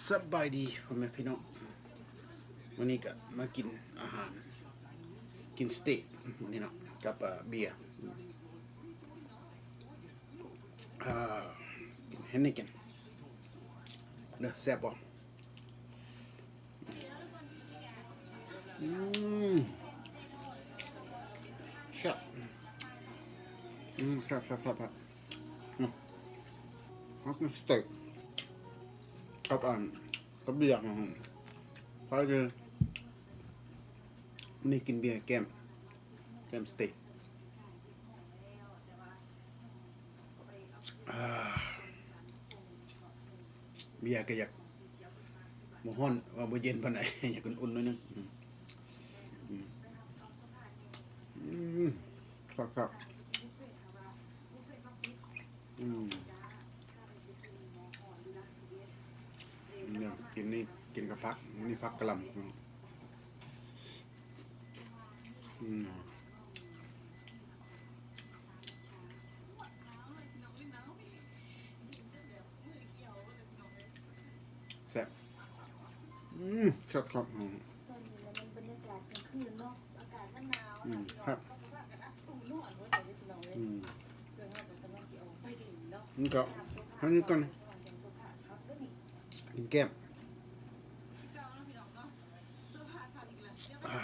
ສະບາຍດີພໍ່ແມ່ພີ່ນ້ອງ ມື້ນີ້ກະມາກິນອາຫານ ກິນສະເຕັກມື້ນີ້ເນາະ ກັບ ເອີ ເບຍ ເອີ ກິນເຮັນນີ້ກິນເດີ ແຊບບໍ່? ອືມ ແຊບ ອືມ ແຊບໆໆ ອືມ ເຮົາກິນສະເຕັກກັບ ອັນ ກັບເບຍ ອືມ ພໍດີ ນີ້ກິນເບຍແກ້ມ ແກ້ມສະເຕັກ ອາ ເບຍກໍຢາກບໍ່ຮ້ອນ ວ່າບໍ່ເຢັນປານໃດ ຢາກອຸ່ນໆ ໜ້ອຍໜຶ່ງ ອືມ ອືມ ອືມ ຄັກໆ ອືມ ນີ້ ກິນນີ້ ກິນກັບຜັກ ນີ້ຜັກກະຫຼ່ຳ ອືມ ແຊບ ອືມ ແຊບຄັກ ອືມ ຕອນນີ້ລະແມ່ນບັນຍາກາດກາງຄືນເນາະ ອາກາດມັນໜາວ ອືມ ຄັກ ອືມ ນີ້ກໍ ທາງນີ້ກ່ອນ ກິນແກ້ມ ອາ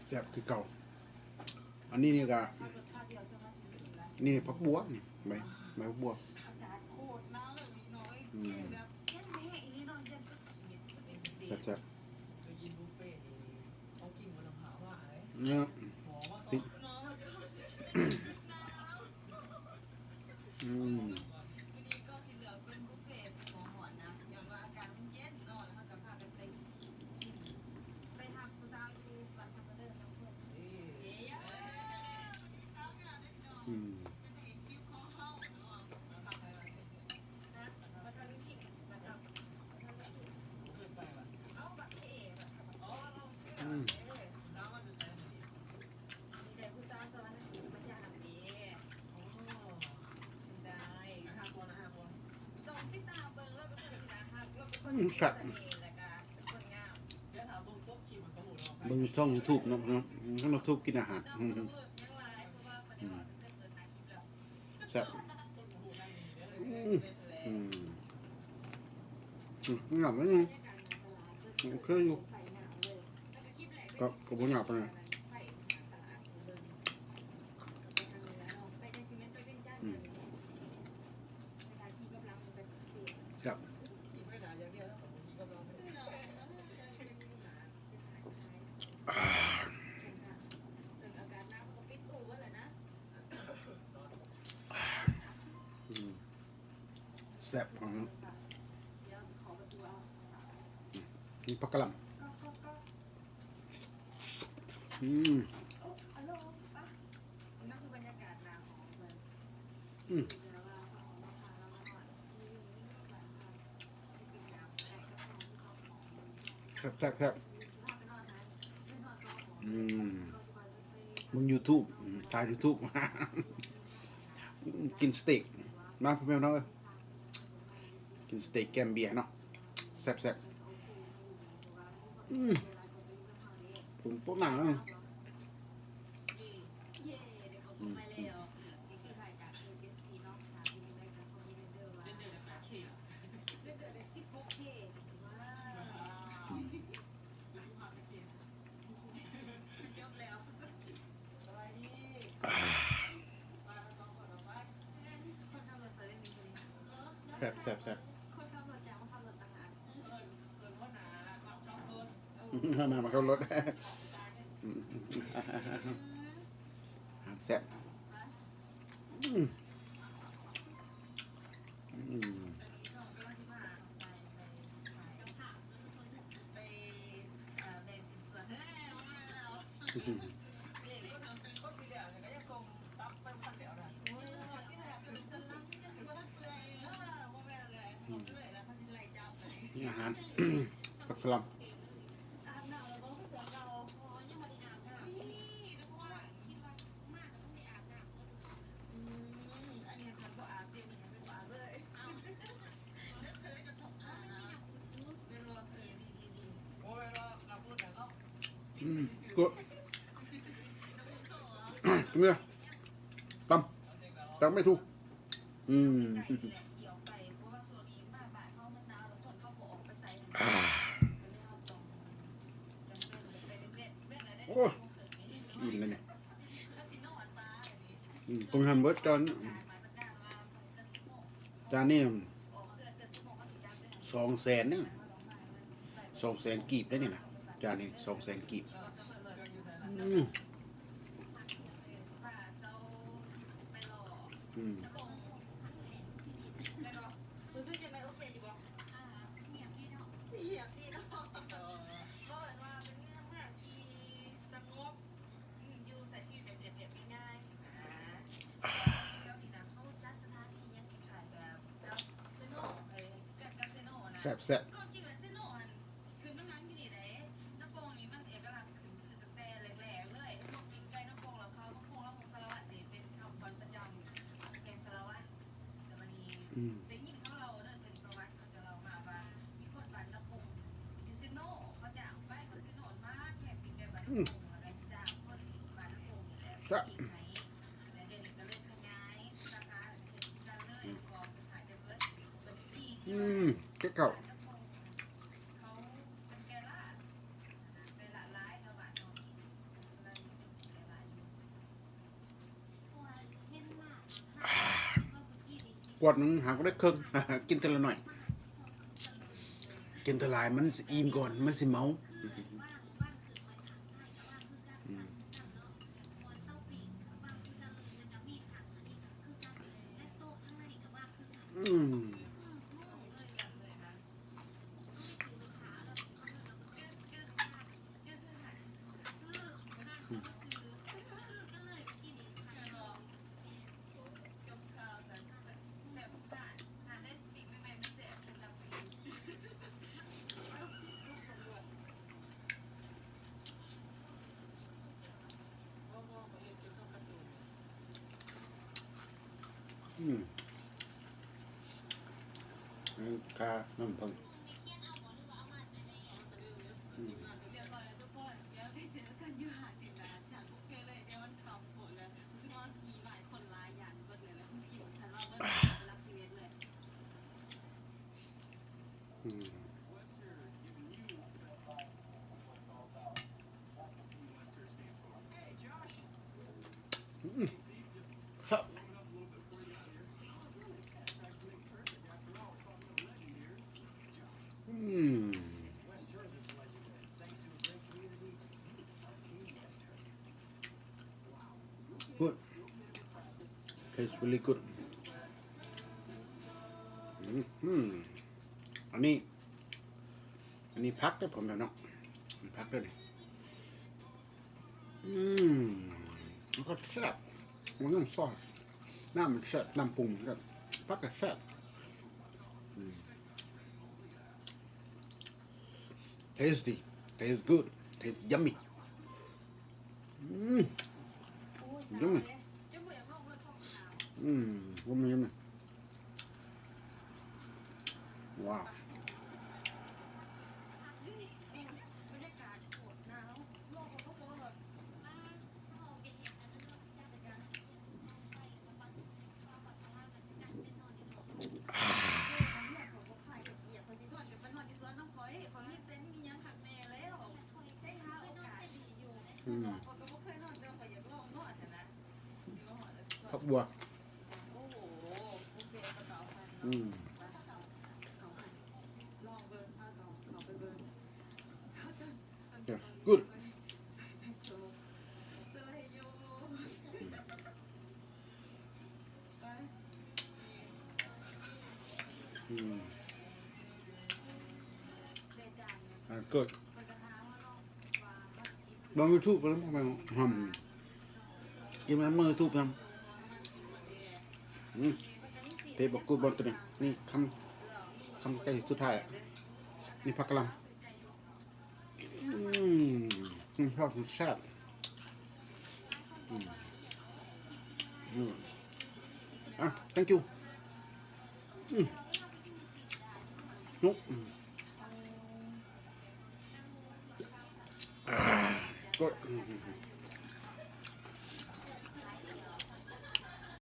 ແຊບຄືເກົ່າ ອັນນີ້ນີ້ກະ ນີ້ຜັກບົ່ວ ນີ້ ໃບ ໃບຜັກບົ່ວ ອືມ ແຊບໆ ເນາະ ຊິ ອືມ ອືມ ອືມ ອືມ ແຊບ ເບິ່ງຊ່ອງຢູທູບເນາະ ເນາະ ຊ່ອງຢູທູບກິນອາຫານ ອືມ ອືມ ອືມ ແຊບ ອືມ ອືມ ຫຍັບໄວ້ນີ້ ໂອເຄຢູ່ ກໍ ກໍບໍ່ຫຍັບປານໃດ ອືມ ແຊບ ອາ ອືມ ແຊບ ອືມ ມີຜັກກະຫຼ່ຳ ອືມ ອືມ ແຊບໆໆ ອືມ ເບິ່ງຢູທູບ ອືມ ຖ່າຍຢູທູບ ກິນສະເຕັກ ມາ ພໍ່ແມ່ພີ່ນ້ອງເອີຍ ກິນສະເຕັກແກ້ມເບຍເນາະ ແຊບໆ ອືມ ຜົມໂປະໜ້າເນາະ ອືມ ອືມ ແຊບໆໆ ໜ້າມາເຂົ້າລົດ ແຊບ ອືມ ອືມ ນີ້ອາຫານ ຜັກສະຫຼັ່ງ ອືມ ອັນນີ້ຄັນບໍ່ອາບເດ ນີ້ແມ່ນບໍ່ອາບເລີຍ ເອົາ ເອີ Good. Come here. ຕຳ ຕຳໄປທູ ອືມ ໂອ້ຍ ອີ່ມແລ້ວນີ້ ອືມ ຕ້ອງຫັ້ນເບິດຈານ ຈານນີ້ສອງແສນນີ້ ສອງແສນກີບເດ້ນີ້ນະ ຈານນີ້ສອງແສນກີບ ອືມ ອືມ ແຊບໆ ອືມ ອືມ ແຊບ ອືມ ເກັບເຂົ້າ ກວດໜຶ່ງຫາກໍໄດ້ເຄິ່ງ ກິນເທື່ອລະໜ້ອຍ ກິນເທື່ອຫຼາຍມັນຊິອີ່ມກ່ອນ ມັນຊິເມົາ ອືມ ອືມ. ອືມ ອັນນີ້ຄານ້ຳເພິ່ງ ອືມ ອືມ ອືມ ແຊບ ອືມ Good. Tastes really good. ອືມ ອັນນີ້ ອັນນີ້ຜັກເດ້ ພໍ່ແມ່ເນາະ ນີ້ຜັກເດ້ນີ້ ອືມ ມັນກໍແຊບ ມັນນ້ຳຊອຍ ນ້ຳມັນແຊບ ນ້ຳປຸງມັນກໍ ຜັກກໍແຊບ ອືມ Tasty, taste good, taste yummy. ອືມ ຍຳມີ ອືມ ຍຳມີ ຍຳມີ ວ້າວ ອືມ ຜັກບົວ ອືມ Yes, good. ອືມ good. ເບິ່ງ YouTube ເບິ່ງ ຫອມ ກິນນຳເບິ່ງ YouTube ນຳ ອືມ ເທບັກກູດບ່ອນໂຕນີ້ ນີ້ຄຳ ຄຳໃກ້ສຸດທ້າຍ ນີ້ຜັກກະຫຼ່ຳ ອືມ ອືມ ແຊບ ອືມ ອືມ ອ່ະ thank you ອືມ ນຸກ ອືມ ອ່າ ກໍ ອືມ